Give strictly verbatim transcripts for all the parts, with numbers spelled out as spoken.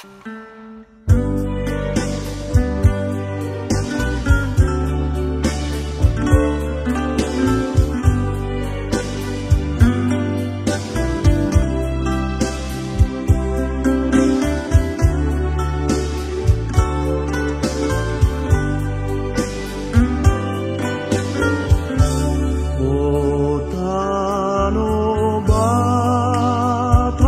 O Tano Batak,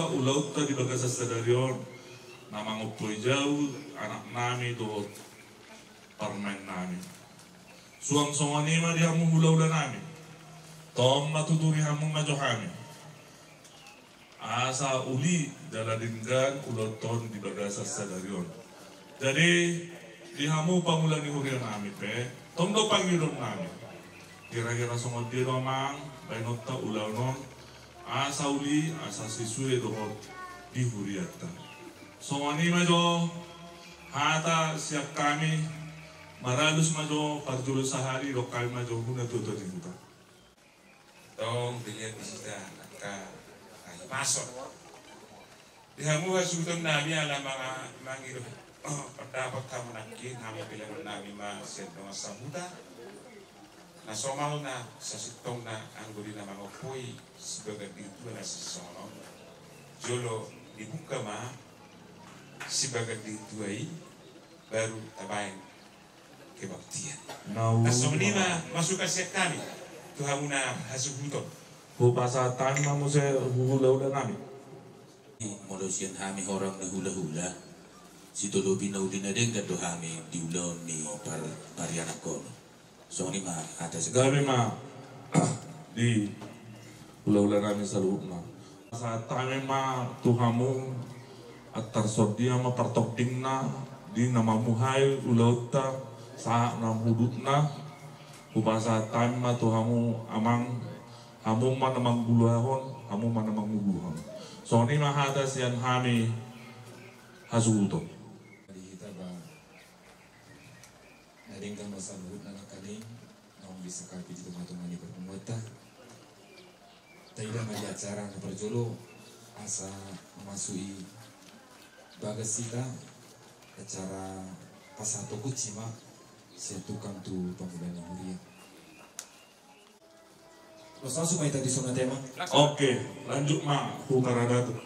Ulaonta di bagasan sadari on na mangompoi jabu anak nami dohot parumaen nami. Suang songon i ma di hamu hulahula nami. Tong ma tuturi hamu ma jo hami. Asa uli jala denggan ulaonta on di bagasan sadari on. Jadi, di hamu pangula ni huria nami pe, tong do pangidoan nami. Kira-kira songon dia do amang, baenonta ulaon on, asa uli, asa sisue dohot di hurianta. Songon i ma jo, hata sian hami, maralus ma jo, parjolo sahali, dok hami ma jo, huna tutu di huta. Tong, dilihat di sita, angka, angka hipason. Di hamu hasuhuton nami ala manga-, mangido, oh, pendapat hamu nangkin, hami pilangon nami ma sian dongan sahuta. Na somalna, sasintongna, anggo di na mangompoi, sibagas di tua na sisongon. Jolo, dibuka ma, sibagas di tua i, baru tabaen kebaktian. Nau. Songon i ma masukan sian hami tu hamuna hasuhuton. Hupasahat hami ma muse hulahula nami. Molo sian hami horong ni hulahula, sitolopi na uli na denggan do hami di ulaon ni par-, parianakon on. Songon i ma hata sian hami ma di hulahula nami saluhutna. Pasahat hami ma tu hamu, antar songon dia ma partordingna, di na mamuhai ulaonta, sahat na hudutna, hupasahat hami ma tu hamu amang, hamu ma na manggulahon, hamu ma na manguguhon. Songon i ma hata sian hami hasuhuton. Di hita ba na denggan ma saluhutna nangkaning, naung disangkapi di tonga-tonga ni parpunguanta. Taida ma di acara na parjolo, asa masuk i bagas hita, acara pasahat kunci ma, sian tukang tu pangula ni huria. Los langsung ma hita di sona tema. Oke, lanjut ma, hu parada tu.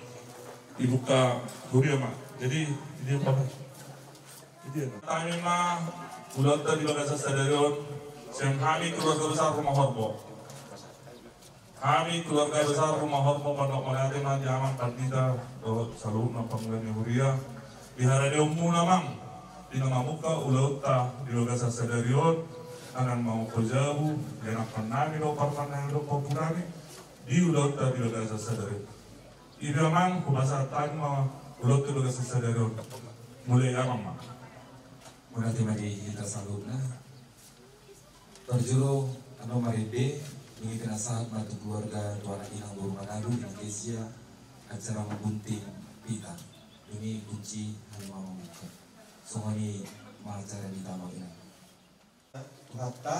Dibuka huria ma. Jadi, dia apa? Dia apa? Hami ma, ulaonta di bagasan sadari on, sian hami keluarga besar Rumah Horbo. Hami keluarga besar Rumah Horbo, mandok mauliate ma di amang pandita, dohot saluhutna pangula ni huria. Di haradeon muna amang, di na mamungka ulaonta di bagasan sadari on, na mangompoi jabu, di anakkon nami dohot parumaen nami dohot pahompu nami, di ulaonta di bagasan sadari on. I do amang, hupasahat hami ma ulaonta di bagasan sadari on. Mulai amang ma. Mauliate ma di hita saluhutna. Parjolo, ano marende, dung i pinasahat ma tu keluarga, tu anak inang boru Manalu, di Indonesia, acara mambunting pita. Dung i kunci hami ma mambuka. Songon i ma acara ni tama inang. Tuhanta,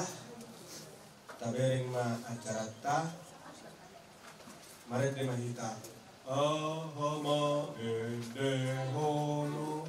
tabereng ma acaranta, marende ma hita. Aha ma ende holo.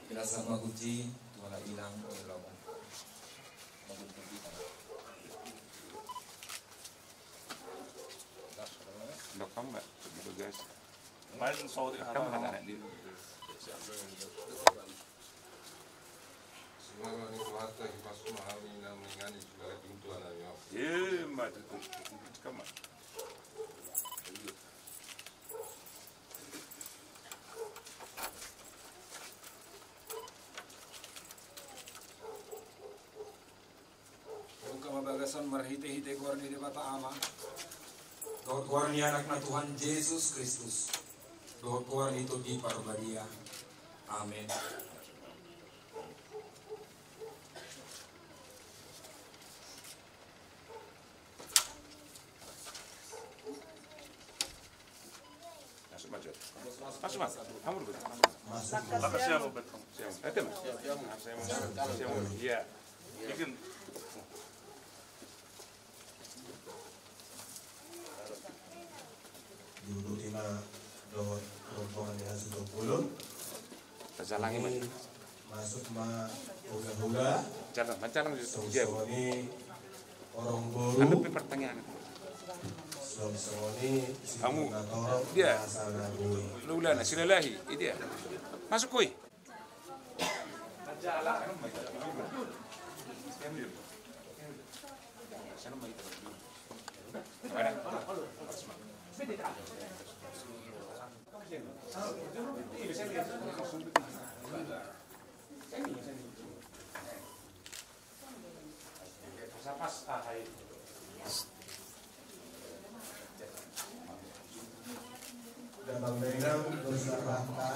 Pinasahat ma kunci tu anak inang, Dokam nggak? Paling sore. Kamu anak-anak di. Sumbangan ni Tuhanta, hipas ma hami na mengani, sumbangan pintu anak yo. Iya, mati tu. Kamu. Buka ma bagasan marhite-hite goar ni Debata Ama, dohot goar ni Anakna Tuhan Jesus Kristus, dohot goar ni Tondi Parbadia. Amin. Masuk, masuk. Masuk, Mas. Kamu dulu. Masuk. Masuk, siap, Mas. Siap, Mas. Iya. Bikin. Duduk ima dohot rombongan ni Haji Topulun. Tajalangi, Mas. Masuk ma hula-hula. Jalan, jalan. Songon i horong boru. Ada pertanyaan. Songon i kamu. Dia. Hula-hula na silalahi, dia. Masuk, koi. Damang dainang, dos ma rohanta,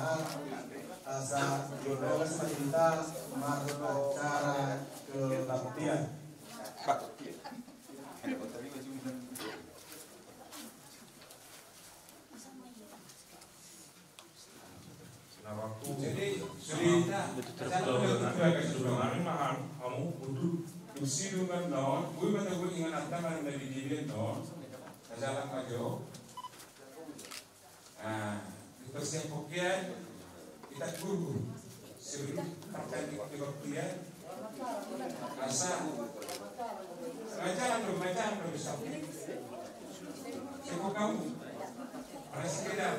asa jolo ma hita marhite acara kebaktian. Jadi, sudah kita, kita sudah, kita sudah, kami mahal, kamu butuh, di sini kan, non, gue pada gue ingat apa, kan, dari dia, non, saya akan maju. Nah, dipersiapkan, kita guru, sebelum terjadi kebaktian, asa, bacaan dulu, bacaan dulu, bisa. Siapa kamu? Ada sekedar.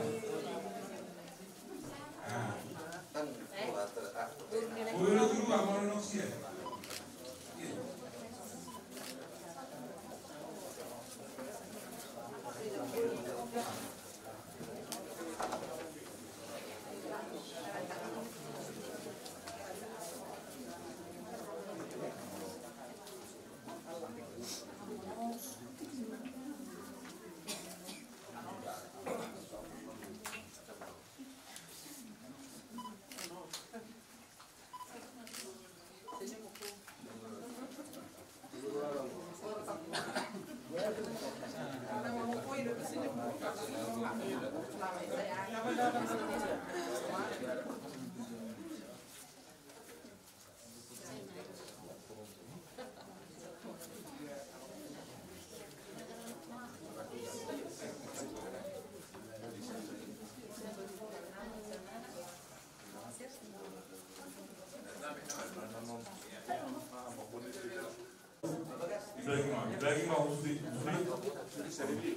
Ibrahim, Ibrahim Husni, Husni.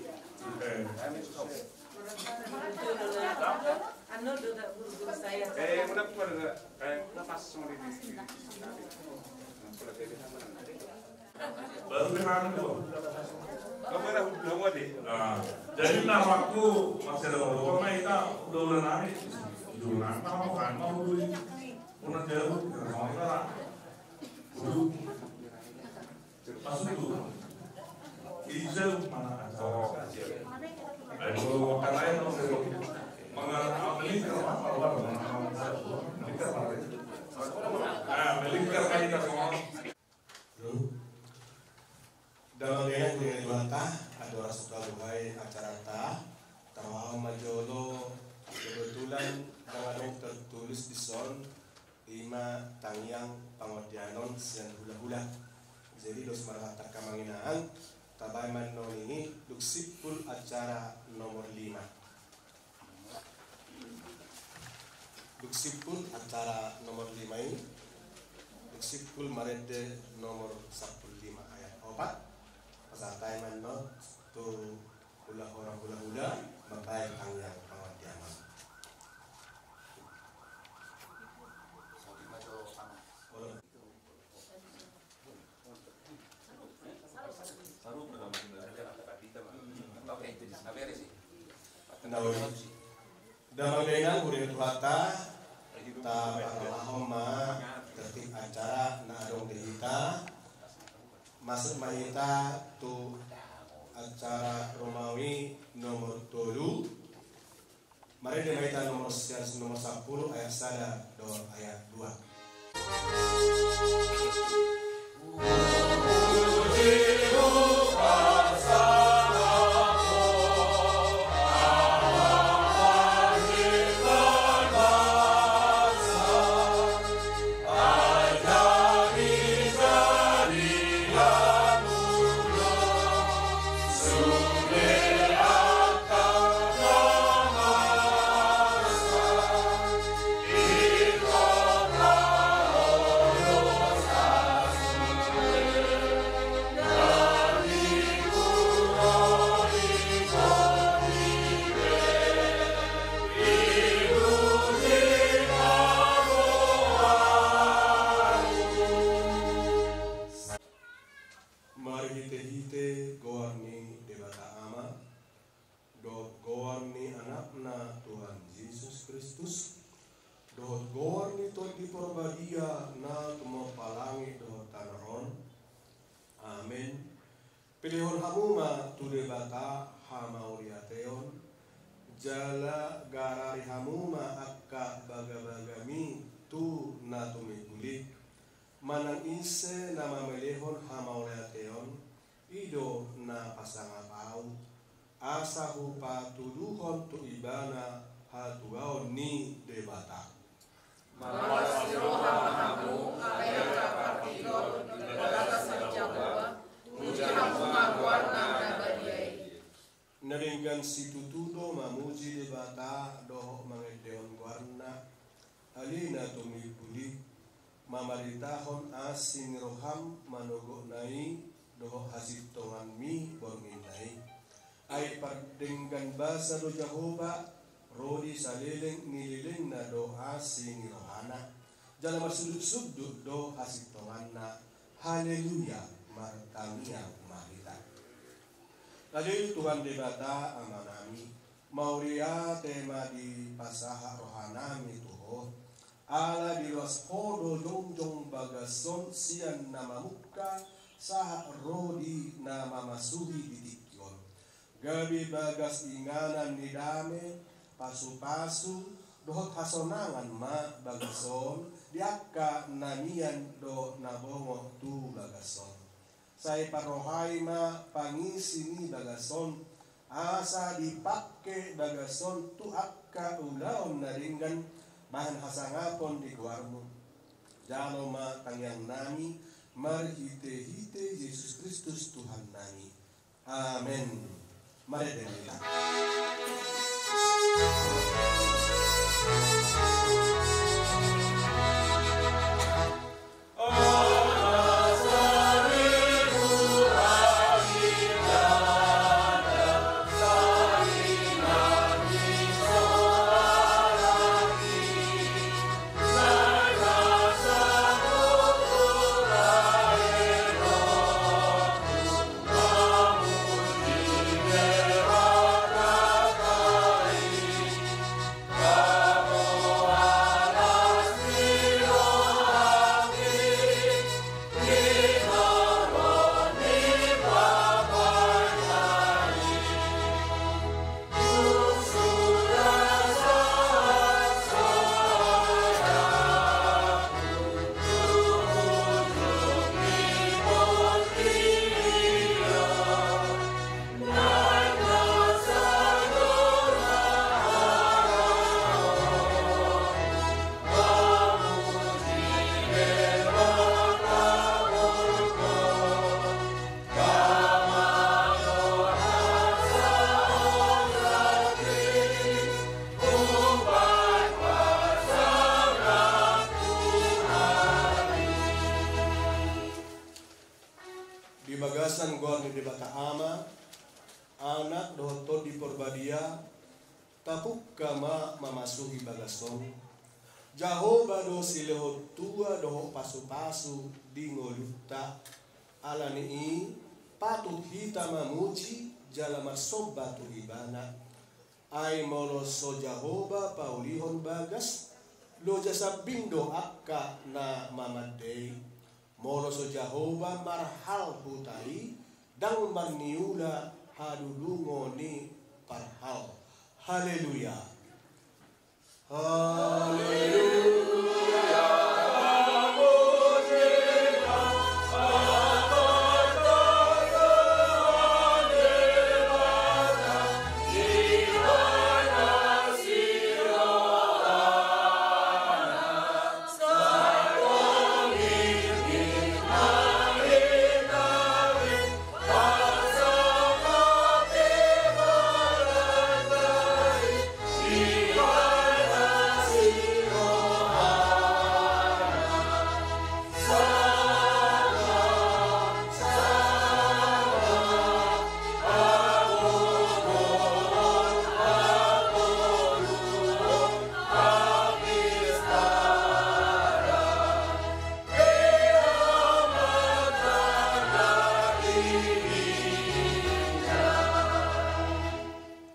Eh. Eh, udah keluar, eh, lepas semua di, di, di. Baru dengar tu. Kau pernah udah mau deh. Nah, jadi nama aku masih ada orang, ma hita udah udah nari. Udah nari, nama kan mau dulu. Pernah jauh, pernah mau lah. Dulu. Masuk tu. Ijau mana acara. Ayo, makan aja dong, saya. Mengal-, melingkar, apa, apa, melingkar, apa? Ah, melingkar, apa, kita semua. Damang dainang, huria ni Tuhanta, andorang so tabuhai acaranta, tarlumobi ma jolo, kebetulan ndang adong tertulis dison, ima tangiang pangondianon sian hulahula. Jadi dos ma rohanta, angka amang inang, tabaen ma annon i dung simpul acara nomor lima. Dung simpul acara nomor lima i, dung simpul marende nomor sampulu lima ayat opat, pasahat hami ma annon tu hula-hula, hula-hula mambaen tangiang pangondianon. Damang dainang, huria ni Tuhanta, taparrohahon ma tertib acara na adong di hita. Masuk ma hita tu acara Romawi nomor tolu. Marende ma hita nomor, nomor sampulu ayat sada Ayat dua. Marhite-hite goar ni Debata Ama, dohot goar ni Anakna Tuhan Jesus Kristus, dohot goar ni Tondi Porbadia na tumompa langit dohot tano on. Amen. Pelehon hamu ma tu Debata hamauliateon, jala garari hamu ma angka bagabagami tu na tumimbulik. Manang ise na mamelehon hamauliateon, i do na pasangap ahu, asa hupatuduhon tu ibana hatuaon ni Debata. Mauas ni roha ma hamu, ale angka partigor, di bagasan Jahowa, puji hamu ma goarna na badia i. Na denggan situtu do mamuji Debata dohot mangendehon goarna, ale na tumimbulik, mamaritahon asi ni roham manogotna i dohot hasintonganmi borngin na i. Ai pardenggan basa do Jahowa, ro di saleleng ni lelengna do asi ni rohana, jala marsundutsundut do hasintonganna. Haleluya, martangiang ma hita. Ale Tuhan Debata Amanami, mauliate ma dipasahat rohanami tu Ho, ala diloas Ho do jongjong bagas on sian na mamungka sahat ro di na mamasuhi di tingki on. Gabe bagas inganan ni dame, pasupasu, dohot hasonangan ma bagas on di angka na mian dohot na bongot tu bagas on. Sai parrohai ma pangisi ni bagas on, asa dipangke bagas on tu angka ulaon na denggan bahen hasangapon di goarmu. Jalo ma tangiangnami marhite-hite Jesus Kristus Tuhannami. Amen. Mari denggan hita. Di bagasan goar ni Debata Ama, Anak dohot Tondi Porbadia, tapungka ma mamasuhi bagas on. Jahowa do silehon tua dohot pasupasu di ngolunta. Ala ni i patut hita mamuji jala marsomba tu Ibana. Ai molo so Jahowa paulihon bagas, loja sambing do angka na mamandei. Molo so Jahowa marhal huta i, ndang marniula hadulungon ni parhal. Haleluya.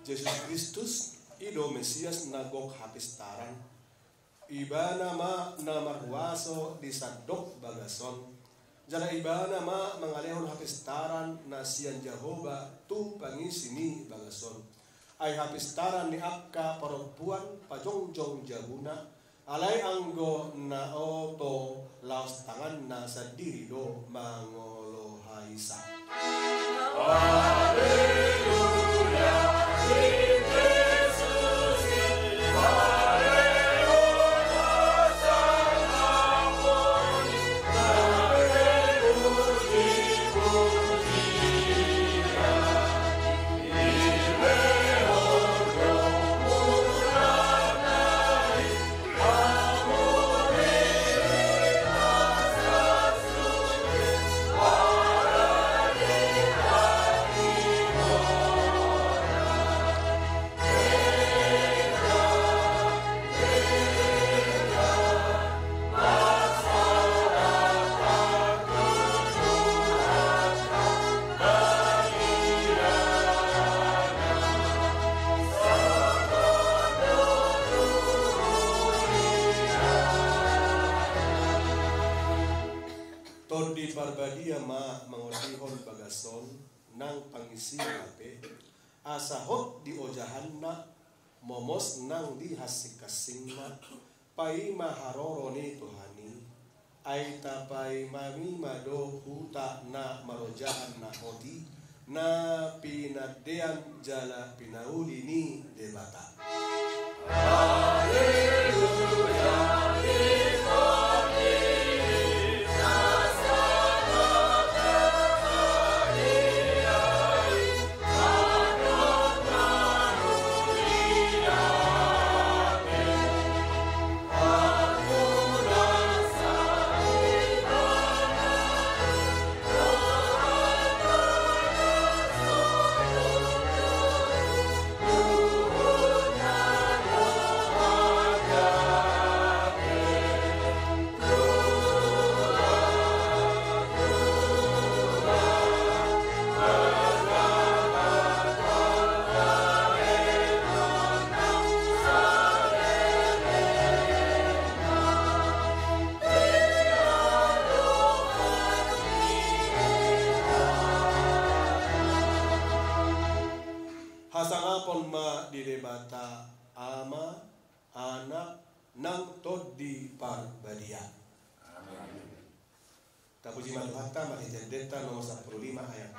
Jesus Kristus, i do Mesias na gok hapistaran. Ibana ma na marhuaso di sandok bagas on. Jala Ibana ma mangalehon hapistaran na sian Jahowa tu pangisi ni bagas on. Ai hapistaran ni angka parompuan pajongjong jabuna, alai anggo na oto laos tanganna sandiri do mangolohaisa. Tondi Parbadia ma mangondihon bagas on nang pangisina pe, asa hot di ojahanna, momos nang di hansinghansingna, paima haroro ni Tuhan i. Ai tapaimami ma do huta na marojahan na hot i, na pinandean jala pinauli ni Debata. Hasangapon ma di Debata Ama, Anak, nang Tondi Parbadia. Amen. Tapuji ma Tuhanta, marhite Endenta nomor sampulu lima ayat.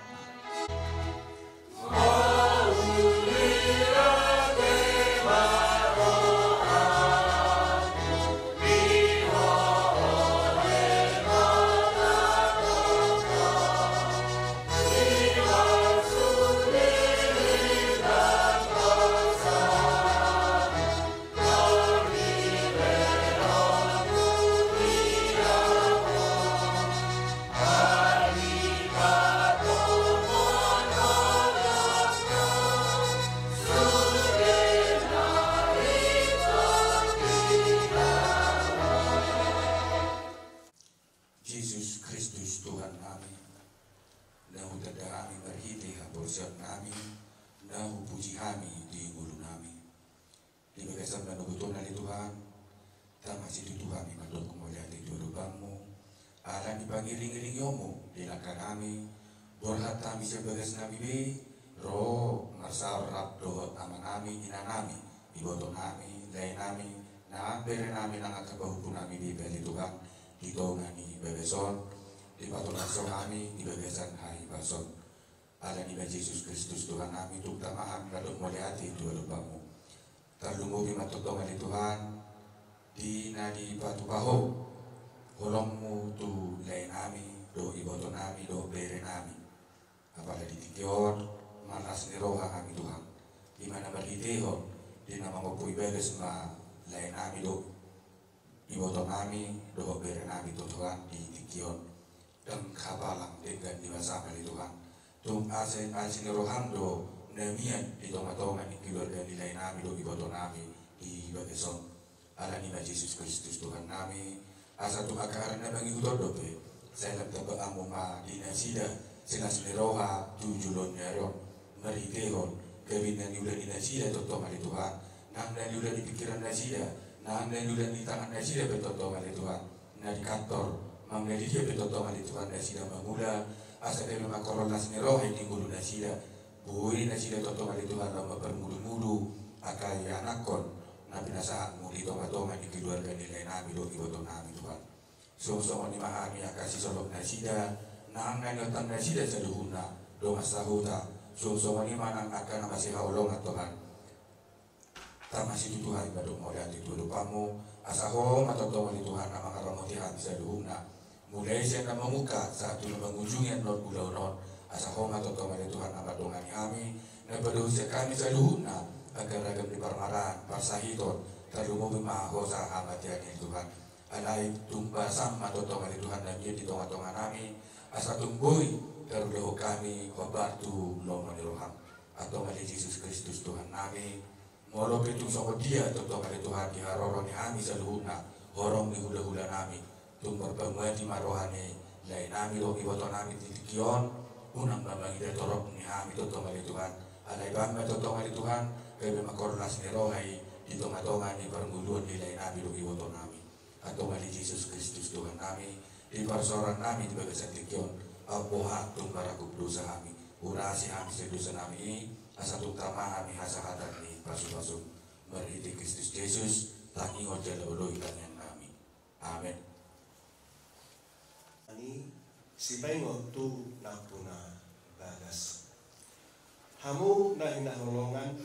Jesus Kristus Tuhan nami, na hutanda hami marhite haporseaon nami, na hupuji hami di ngolu nami. Di bagasan manogot on ale Tuhan, tama situtu hami mandok mauliate tu adopanmu, ala ni pangiringiringionmu di langka nami, borhat hami sian bagas nami be, ro marsaor rap dohot ama nami, ina nami, iboto nami, lae nami, Nang bere nami nang angka pahompu nami di balik Tuhan, di tonga ni bagas on, dipatolhas Ho hami di bagasan hahipason. Alani ma Jesus Kristus Tuhan nami, tung tama hami mandok mauliate tu adopanMu. Tarlumobi ma tongtong ale Tuhan, di na dipatupa Ho holongMu tu lae nami dohot iboto nami dohot bere nami. Apala di tingki on, marlas ni roha hami Tuhan, di na marhitehon di na mangompoi bagas ma lae nami dohot iboto nami dohot bere nami Tuhan di tingki on. Dang hapalang denggan ni basaM ale Tuhan, tung asi, asi ni rohaM do na mian di tonga-tonga ni keluarga ni lae nami dohot iboto nami di bagas on. Alani ma Jesus Kristus Tuhan nami, asa tung angka ari na mangihut on dope, sai lam tamba Ho ma di nasida silas ni roha tu joloan ni ari on, marhitehon gabe na niula ni nasida tongtong ale Tuhan, nang na niula ni pingkiran nasida, nang na niula ni tangan nasida pe tongtong ale Tuhan, na di kantor, nang na di dia pe tongtong ale Tuhan nasida mangula, asa gabe mangkorhon las ni roha i di ngolu nasida, boi nasida tongtong ale Tuhan laho mamparmudu-mudu angka ianakhon na pinasahatMu di tonga-tonga ni keluarga ni lae nami dohot iboto nami Tuhan. Songon i ma hami angka sisolhot nasida, nang na niontang nasida saluhutna, dongan sahuta, songon i ma nang angka na masihaholongan Tuhan. Tama situtu hami mandok mauliate tu adopanMu, asa Ho ma tongtong ale Tuhan na mangaramoti hami saluhutna. Mulai sian na mamungka sahat tu na mangujungi annon ulaon on, asa Ho ma tongtong ale Tuhan na mandongani hami, na padohoshon hami saluhutna angka ragam ni parmaraan, parsahiton, tarlumobi ma hosa hamatean ale Tuhan. Alai tung basaM ma tongtong ale Tuhan na mian di tonga-tonga nami, asa tung boi tarulahon hami hombar tu lomo ni rohaM. Antong ale Jesus Kristus Tuhan nami, molo pe tung songon dia tongtong ale Tuhan di haroro ni hami saluhutna, horong ni hula-hula nami, tung marpanguati ma roha ni lae nami dohot iboto nami di tingki on, unang ma mangida torop ni hami tongtong ale Tuhan, alai bahen ma tongtong ale Tuhan gabe mangkorhon las ni roha i di tonga-tonga ni parngoluon ni lae nami dohot iboto nami. Antong ale Jesus Kristus Tuhan nami, di parsaoran nami di bagasan tingki on, ampo Ho tung marangkup dosa hami, urasi hami sian dosa nami i, asa tung tama hami hasahatan ni pasu-pasuM. Marhite Kristus Jesus, tangianghon jala oloi tangiang nami. Amen. Ni sipaingot tu nampuna bagas. Hamu na hinaholongan,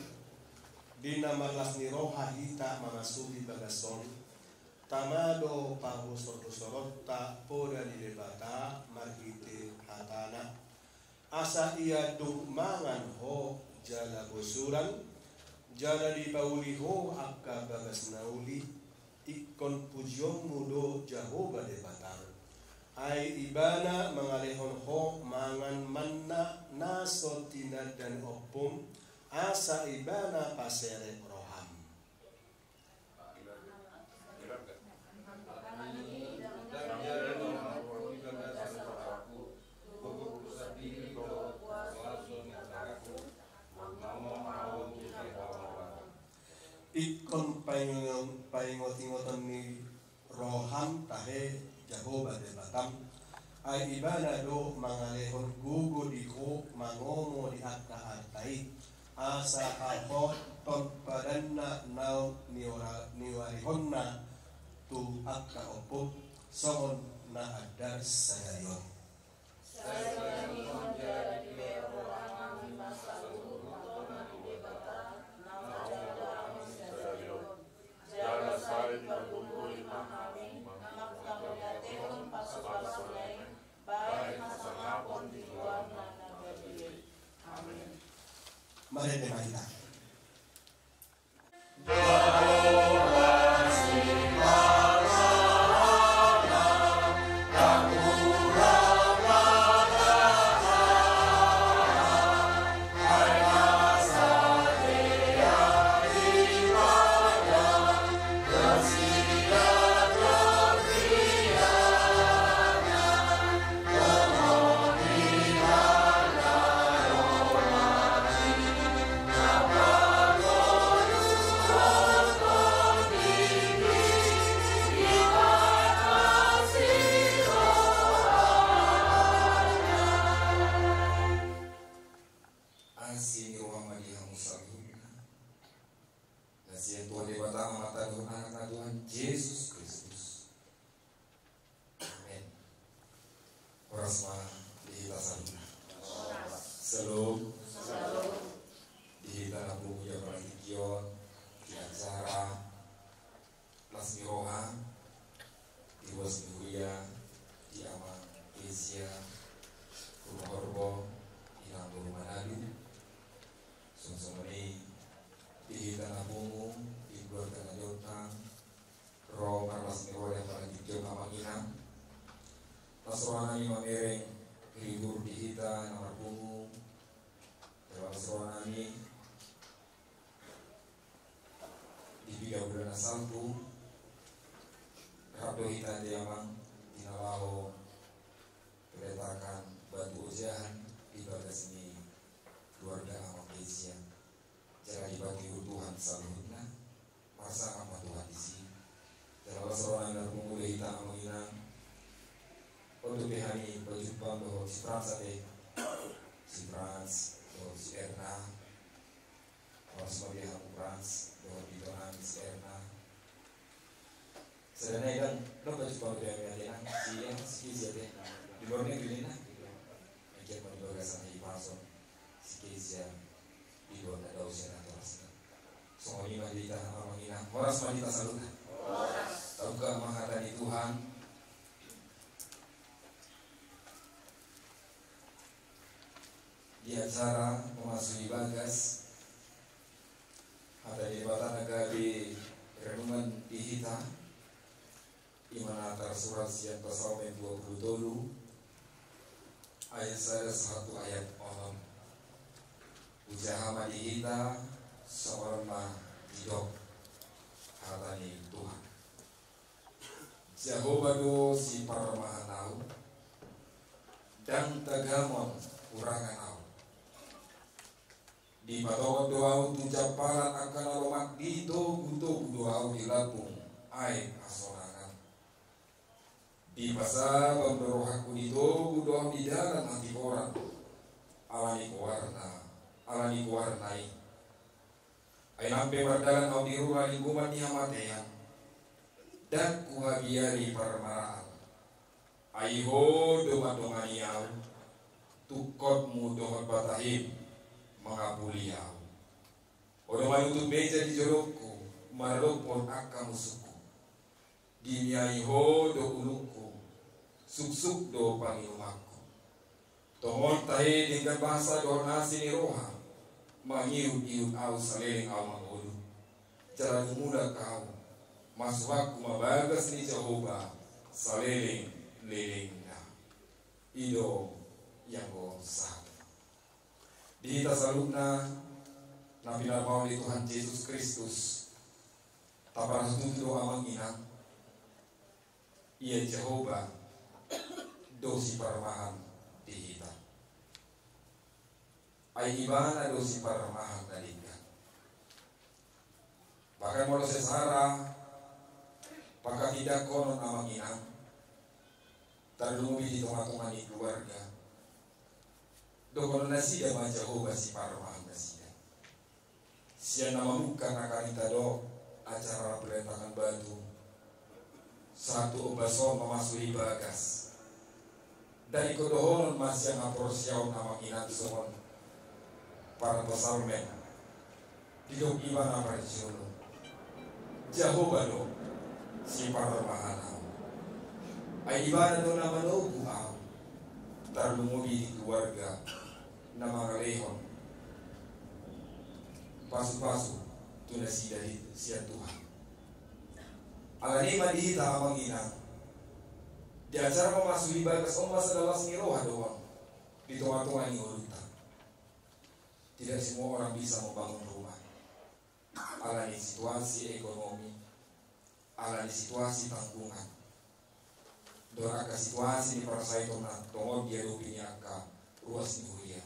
di na marlas ni roha hita mamasuhi bagas on, tama do pabosorbosoronta poda ni Debata marhite hataNa. Asa ia dung mangan ho jala bosuran, jala dipauli ho angka bagas na uli, ingkon pujionmu do Jahowa Debatam. Ai Ibana mangalehon ho mangan manna na so tinanda ni ompum, asa Ibana paserep roham. Ingkon paingot-, paingot-ingoton ni roham tahe Jahowa Debatam, ai Ibana do mangalehon gogo di ho mangomo di angka arta i, asa hahothon padanna naung niora-, niuarihonna tu angka ompum, songon na andar sadari on. Sai mangihuthon jala dilehon roham ma saluhut tonga ni Debata na manjalo hami sadari on. Jala sai dipagoigoi ma hami nang mangkatehon pasu-pasu na i, bahen hasangapon di goarna na badia i. Amen. Marende ma hita. Ia di Amang Kezia Rumahorbo, Inang Boru Manado. Songon i di hita na pungu, di keluarga na jontang, ro marlas ni roha di hita na jontang, Amang Inang. Las roha nami mamereng hibur di hita na marpungu. Las roha nami di piga bulan na salpu, rap do hita di Amang, di na laho peletakan batu ojahan di bagas ni keluarga Amang Kezia. Jala dipatihur Tuhan saluhutna, marsangap ma Tuhan disi. Jala las roha nami na pungu di hita, Amang Inang. Oto pe hami pajumpang dohot si Frans ate. Si Frans dohot si Erna. Horas ma di hamu Frans dohot ito nami si Erna. Sada nai dang, dang pajumpang dope hami ate nang, si, eh, si Kezia ate. Di luar negeri ninna. Engke ma di bagasan hipason si Kezia di luar na dao sian atorasna. Songon i ma di hita, Amang Inang. Horas ma di hita saluhutna. Tabuka ma hata ni Tuhan. Di acara mamasuhi bagas, hata ni Debata na gabe renungan di hita, i ma na tarsurat sian Psalmen dua pulu tolu, ayat sada sahat tu ayat onom. Hujaha ma di hita, songon on ma didok hata ni Tuhan. Jahowa do siparmahan ahu, ndang tagamon hurangan ahu. Dipatongon do ahu tu jampalan angka na lomak, ditogutogu do ahu di lambung aek hasonangan. Dipasabam do rohangku, ditogu do ahu di dalan hatigoran, ala ni goarna, ala ni goarna i. Ai nang pe mardalan ahu di rura linggoman ni hamatean, ndang huhabiari parmaraan. Ai Ho do mandongani ahu, tungkotmu dohot batahim mangapuli ahu. Ho do manutup meja di jolongku, maradophon angka musungku. Dimiai Ho do ulungku, suksuk do panginumanku. Tongon tahe denggan basa dohot asi ni roha, mangihutihut ahu saleleng ahu mangolu. Jala dung mulak ahu, masuhakku ma bagas ni Jahowa saleleng-lelengna. I do ianggo sahat. Di hita saluhutna na pinarmaon ni Tuhan Jesus Kristus, taparhatutu do, Amang Inang, ia Jahowa do siparmahan di hita. Ai Ibana do siparmahan na denggan. Bahkan molo sesara pangkatindanghonon, Amang Inang, tarlumobi di tongatonga ni keluarga, dohonon nasida ma Jahowa siparmahan nasida. Sian na mamungka nangkaning tadok acara peletakan batu, sahat tu ombas on mamasuhi bagas. Ndang ingkon dohonon ma sian haporseaon, Amang Inang, songon para psalmen. Didok ibana parjolo, Jahowa do siparmahan ahu. Ai Ibana do na manogu ahu, tarlumobi di keluarga na mangalehon pasupasu tu nasida di sian Tuhan. Alani i ma di hita, Amang Inang, di acara mamasuhi bagas on ma sada las ni roha dohot di tongatonga ni ngolunta. Tidak semua orang bisa membangun rumah. Alani situasi ekonomi, alani situasi tanggungan, dohot angka situasi ni parsahiton na tongon diadopi ni angka ruas ni huria.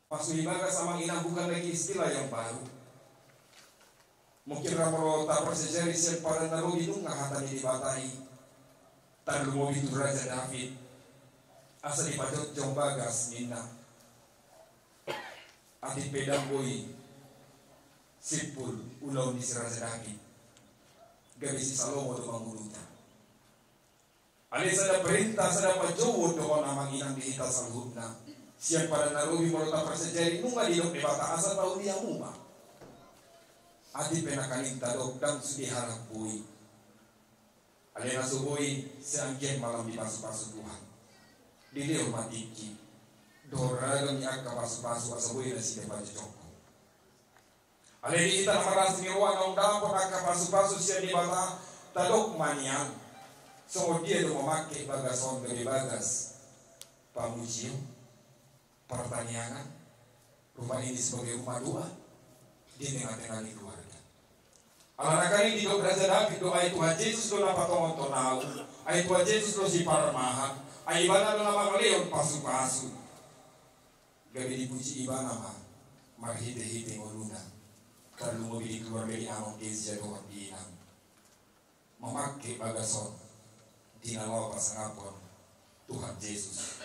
Mamasuhi bagas, Amang Inang, bukan lagi istilah yang baru. Mungkin ra molo taparsajari sian Padan na Robi nunga hata ni Debata i, tarlumobi tu Raja David, asa dipajongjong bagas ninna. Atik pe ndang boi simpul ulaon ni si Raja David, gabe si Salomo do manguluta. Alai sada perintah, sada panjouon do on, Amang Inang, di hita saluhutna. Sian Padan na Robi molo taparsajari nunga didok Debata asa tauli hamu ma. Atik pe nangkaning tadok ndang sude halak boi. Alai na so boi, sai anggiat ma lam dipasupasu Tuhan. Dilehon ma tingki dohot ragam ni angka pasupasu asa boi nasida pajojokhon. Alai di hita na marlas ni roha naung dapot angka pasupasu sian Debata, tadok ma nian, songon dia do mamangke bagas on gabe bagas pamujion, partangiangan, rumah ini sebagai rumah doa di tengah-tengah ni keluarga. Alana kan i didok Raja Daud do, ai Tuhan Jesus do na patongonhon ahu, ai Tuhan Jesus do siparmahan, ai Ibana do na mangalehon pasupasu. Gabe dipuji Ibana ma marhitehite ngoluna, tarlumobi di keluarga ni amang gereja dohot di inang. Mamangke bagas on di na laho pasangaphon Tuhan Jesus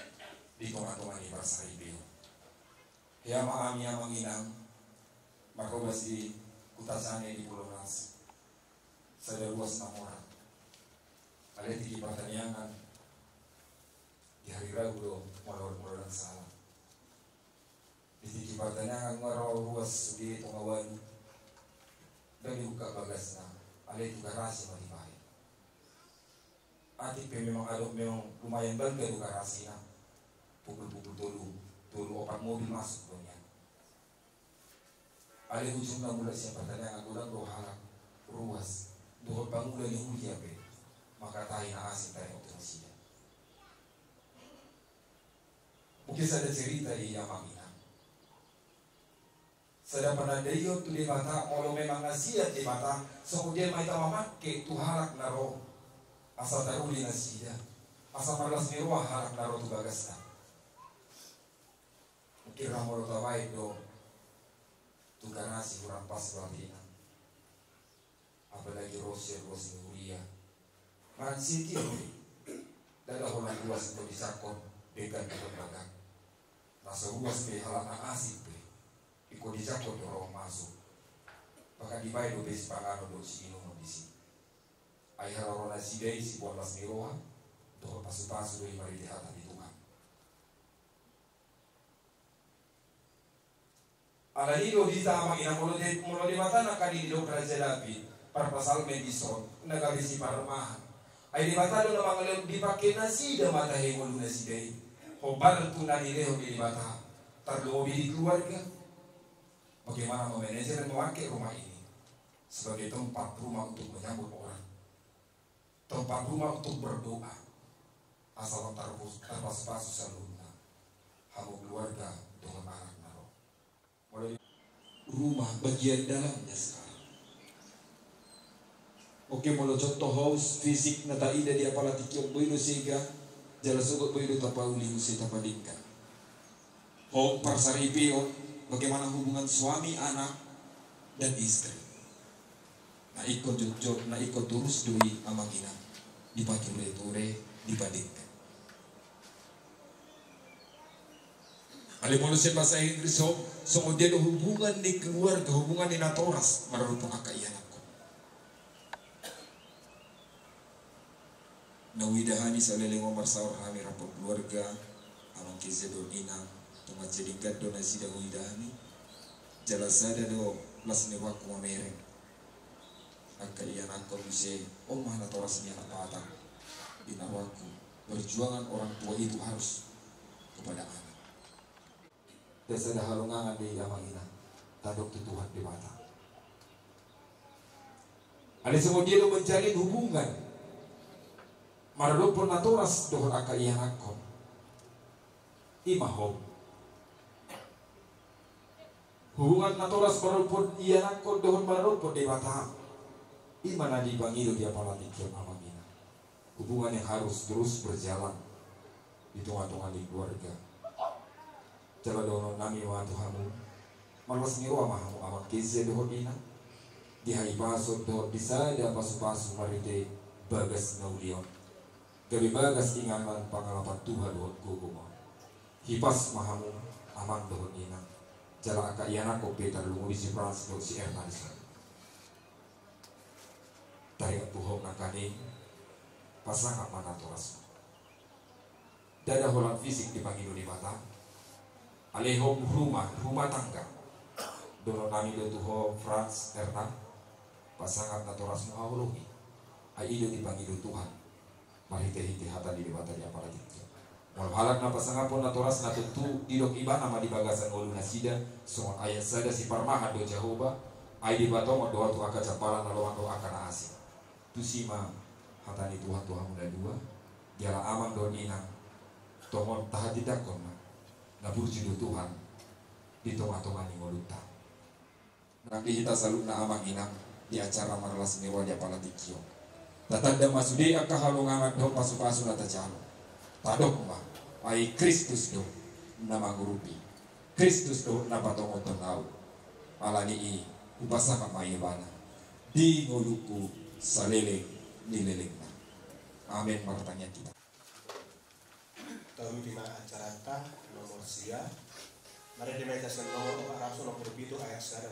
di tongatonga ni parsaripeon. Hea ma hami amang inang, marhobas di Huta Sane di Pulau Nasi, sada ruas na mora. Alai tingki partangiangan di hari Rabu do, molo, molo ndang sala. Di tingki partangiangan nunga ro ruas sude tonga walu. Ndang dibuka bagasna, alai tu garasi ma dibaen. Atik pe memang adong, memang lumayan balga do garasina. Pukul-pukul tolu, tolu opat mobil masuk do nian. Alai ujungna mulak sian partangiangan godang do halak ruas dohot pangula ni huria pe mangkatai na asing taringot tu nasida. Mungkin sada cerita i amang inang. Sada panandaion tu Debata, molo memang na sian Debata, songon dia ma hita mamangke tu halak na ro, asa taruli nasida, asa marlas ni roha halak na ro tu bagasta. Mungkin ra molo tabaen do tu garasi hurang pas berarti inang. Apalagi ro sian ruas ni huria. Manang setia do i. Ndada holan ruas ingkon dijangkon denggan dohot bagak. Na so ruas pe halak na asing pe ingkon dijangkon do ro masuk. Bahkan dibaen do be sipanganon dohot siinumon disi. Ai haroro nasida i siboan las ni roha dohot pasupasu do i marhite hata ni Tuhan. Alani do di hita amang inang, molo De-, molo Debata nangkaning didok Raja Daud, parpsalmen dison, na gabe siparmahan. Ai Debata do na mangalehon, dipangke nasida ma tahe ngolu nasida i. Hombar tu na nilehon ni Debata, tarlumobi di keluarga. Bagaimana memanajer, mamangke rumah ini sebagai tempat rumah untuk menyambut orang. Tempat rumah untuk berdoa. Asa lam tarpasupasu saluhutna hamu keluarga dohot anak na ro. Mulai rumah bagian dalamnya sekarang. Oke, molo contoh haus fisik na taida di apala tingki on, boi do sega, jala sogot boi do tapauli muse tapadenggan. Hom parsaripeon, bagaimana hubungan suami, anak, dan istri. Na ingkon jotjot, na ingkon torus do i amang inang, dipatureture, dipadenggan. Alai molo sian bahasa Inggris hom, songon dia do hubungan ni keluarga, hubungan ni natoras maradophon angka ianakhon. Na huida hami saleleng on marsaor hami rap keluarga, amang keja dohot inang, tung mansai denggan do nasida huida hami. Jala sada do las ni rohangku mamereng. Angka ianakhon muse, on ma natoras ni anak Batak. Di na rohangku, perjuangan orang tua itu harus kepada anak. Ndang sada halongangan do i amang inang, tadok tu Tuhan Debata. Alai songon dia do manjalin hubungan maradophon natoras dohot angka ianakhon. I ma hom. Hubungan natoras maradophon ianakhon dohot maradophon Debata. I ma na dipangido di apala tingki on amang inang. Hubungan yang harus terus berjalan di tongatonga ni keluarga. Jala dohonon nami ma tu hamu, marlas ni roha ma hamu amang keja dohot inang, di hahipason dohot di sada pasupasu marhite bagas na uli on. Gabe bagas inganan pangalapan tuha dohot gogo ma. Hipas ma hamu amang dohot inang. Jala angka ianakhon pe tarlumobi si Frans dohot si Erna dison. Taringot tu hom nangkaning, pasangap ma natoras. Ndada holan fisik dipangido Debata. Alehon rumah, rumah tangga. Dohonon nami do tu ho Frans, Erna, pasangap natorasmu haholongi. Ai i do dipangido Tuhan marhitehite hata ni Debata di apala tingki on. Molo halak na pasangaphon natorasna, tontu didok ibana ma di bagasan ngolu nasida, songon ayat sada: Siparmahan do Jahowa, ai dipatongon do Ahu tu angka jampalan na lomak dohot angka na asing. Tusi ma hata ni Tuhan tu hamuna dua, jala amang dohot inang, tongon tahatindangkon ma, na burju do Tuhan di tongatonga ni ngolunta. Nang di hita saluhutna amang inang, di acara marlas ni roha di apala tingki on, tatanda ma sude angka halongangan dohot pasupasu na tajalo. Tadok ma, ai Kristus do na mangurupi, Kristus do na patongonhon ahu. Alani i, hupasangap ma ibana di ngolungku saleleng ni lelengna. Amen. Martangiang hita. Taruti ma acaranta nomor sia. Marende ma hita sian nomor opat ratus onom pulu pitu ayat sada.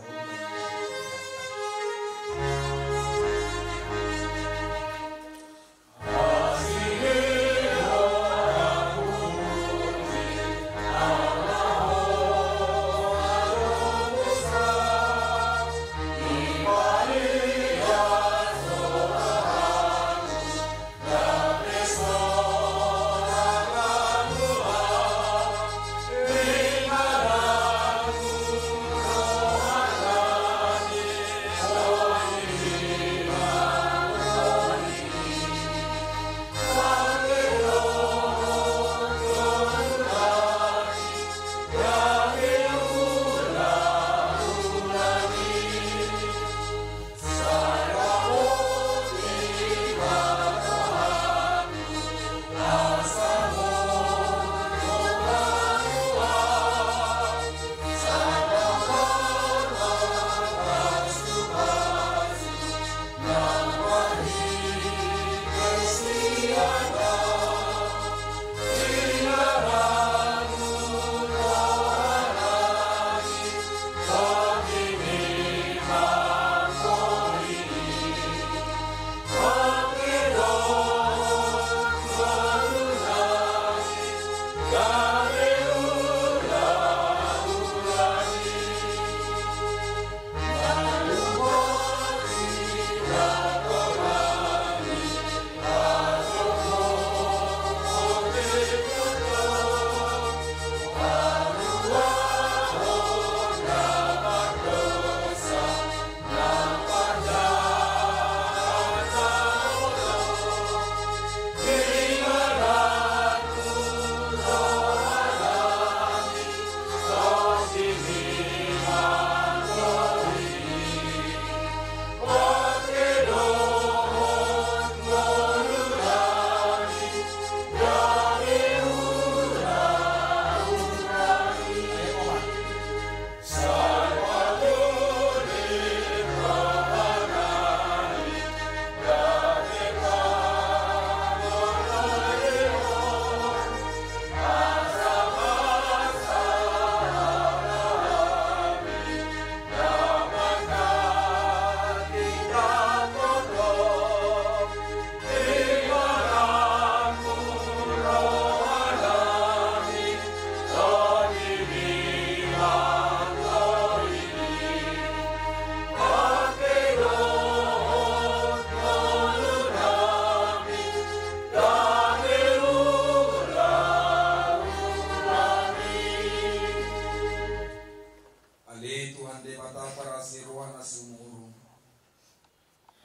Ale Tuhan Debata parasi roha na sumurung,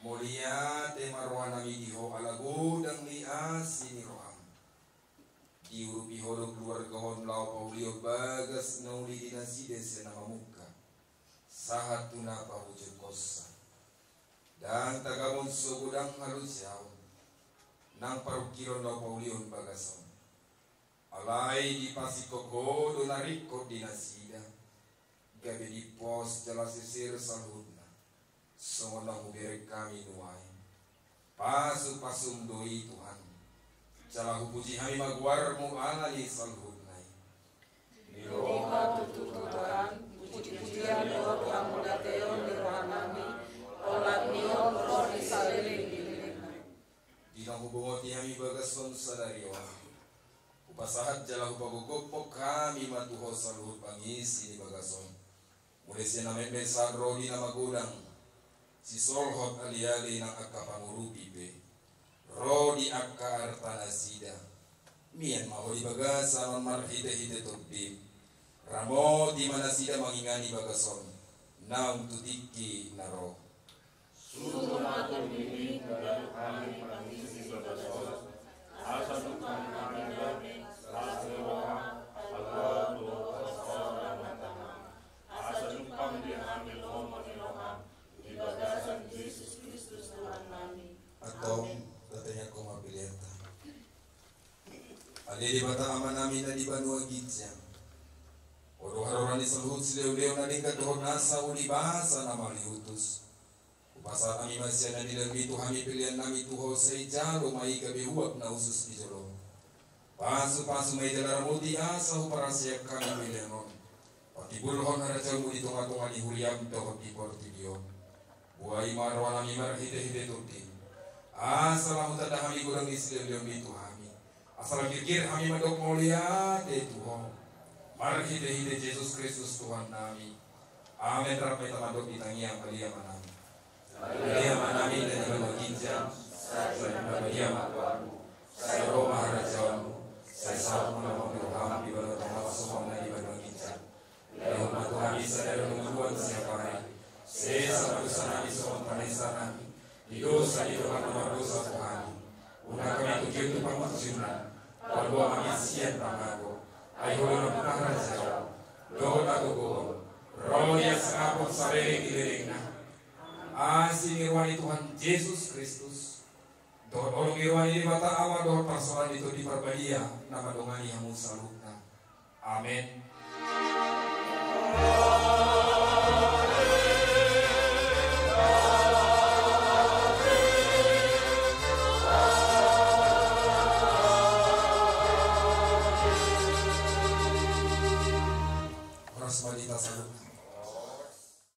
mauliate ma rohanami di Ho ala godang ni asi ni roham. Diurupi Ho do keluarga on laho paulihon bagas na uli di nasida sian na mamungka sahat tu na paujungkonsa. Ndang tagamon so godang halojaon nang parungkilon laho paulihon bagas on. Alai dipasingkop Ho do na ringkot di nasida, gabe dipos jala seser saluhutna, songon na hubereng hami nuaeng. Pasupasum do i Tuhan, jala hupuji hami ma goarmu ala ni saluhutna i. Didok Ho tutu Tuhan, pujipujian do Ho tu hamauliateon ni rohanami, olat ni on ro di saleleng ni lelengna. Di na hubongoti hami bagas on sadari on, hupasahat jala hupagogophon hami ma tu Ho saluhut pangisi ni bagas on. Mulai sian na metmet sahat ro di na magodang, sisolhot, aleale nang angka pangurupi pe. ro di angka arta nasida. Mian ma Ho di bagasan on marhite-hite Tondim. Ramoti ma nasida mangingani bagas on naung tu tingki na ro. Suru ma Tondim i mandapothon hami pangisi ni bagas on, asa tumpak hami dame las ni roha, ala tu dohot hata ni Amanta, asa tumpak di hami lomo ni roham, di bagasan Jesus Kristus Tuhannami. Antong, tatangiangkon ma peleanta. Ale Debata Amanami na di banua ginjang, Ho do haroroan ni saluhut silehon-lehon na denggan dohot nasa uli basa na mauliutus. Hupasahat hami ma sian na nilehonMi tu hami peleannami tu Ho, sai jalo ma i gabe uap na hushus di jolom. Pasu-pasu ma i jala ramoti asa huparhaseang hami pelean on patimbulhon harajaonMu di tonga-tonga ni huriaM dohot di portibi on. Buhai ma rohanami marhite-hite Tondim, asa lam hutanda hami godang ni silehon-lehonMi tu hami, asa lam girgir hami mandok mauliate tu Ho marhite-hite Jesus Kristus Tuhannami. Amen. Rap ma hita mandok di tangiang. Ale Amanami. Ale Amanami na di banua ginjang, sai badia ma goarMu, sai ro ma harajaonMu, sai saut ma lomo ni rohaM di banua tonga on songon na di banua ginjang. Lehon ma tu hami sadari on hangoluan siapari. Sesa ma dosanami songon panesanami di dosa ni dongan na mardosa tu hami. Unang hami togihon tu pangunjunan, palua ma hami sian pangago. Ai Ho do nampuna harajaon dohot hagogoon, ro di hasangapon saleleng ni lelengna. Asi ni roha ni Tuhan Jesus Kristus, dohot holong ni roha ni Debata Ama, dohot parsaoran ni Tondi Parbadia na mandongani hamu saluhutna. Amen.